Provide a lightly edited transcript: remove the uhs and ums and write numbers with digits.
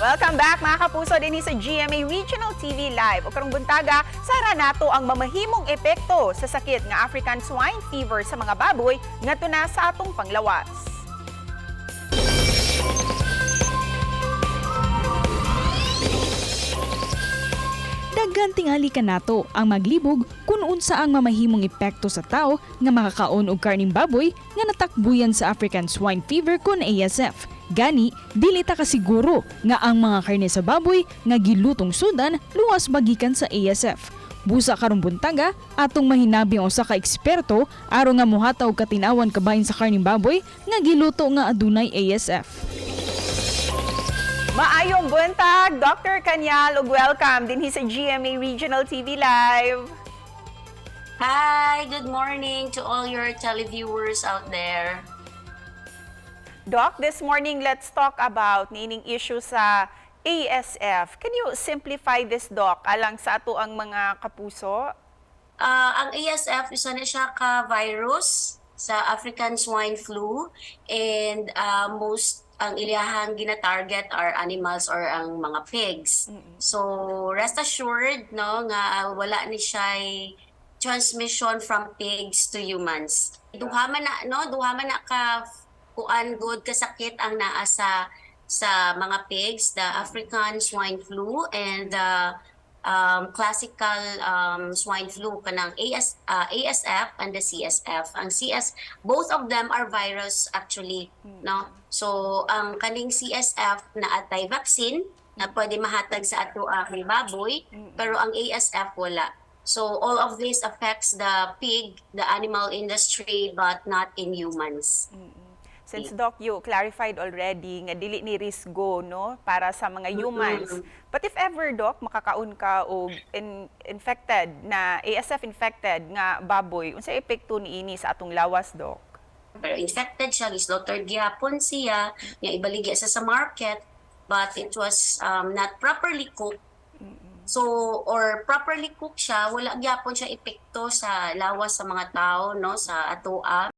Welcome back, mga kapuso, dinhi sa GMA Regional TV Live. Ug karong buntaga, sara nato ang mamahimong epekto sa sakit nga African Swine Fever sa mga baboy ngadto na sa atong panglawas. Daghan tingali kanato ang maglibog kung unsa ang mamahimong epekto sa tao nga makakaon og karning baboy nga natakbuyan sa African Swine Fever kon ASF. Gani, dili ta kasiguro nga ang mga karne sa baboy nga gilutong sudan luwas magikan sa ASF. Busa karong buntaga, atong mahinabi ang usa ka eksperto aron nga mohatag og katinawan kabahin sa karning baboy nga giluto nga adunay ASF. Maayong buntag, Dr. Canyal, ug welcome dinhi sa GMA Regional TV Live. Hi, good morning to all your televiewers out there. Doc, this morning let's talk about niining issue sa ASF. Can you simplify this, Doc, alang sa ato ang mga kapuso? Ang ASF, isa na siya ka virus sa African swine flu, and most ang ilahang gina-target are animals or ang mga pigs. So rest assured, no, nga wala ni siya transmission from pigs to humans. Duha man na, no, duha man na ka kuan good kasakit ang naa sa mga pigs, the African swine flu and the classical swine flu, kanang ASF and the CSF. Ang CS, both of them are virus actually, no? So ang kaning CSF naa tay vaccine na pwede mahatag sa ato ang baboy, pero ang ASF wala. So all of this affects the pig, the animal industry, but not in humans. Since, Doc, you clarified already nga dili ni risgo, no, para sa mga humans. But if ever, Doc, makakaon ka og infected na ASF infected nga baboy, unsa epekto niini sa atong lawas, Doc? Pero infected siya, gislaughtered gihapon siya, nga ibaligya siya sa market, but it was not properly cooked. So, or properly cooked siya, wala gyapon siya epekto sa lawas sa mga tao, no, sa atoa.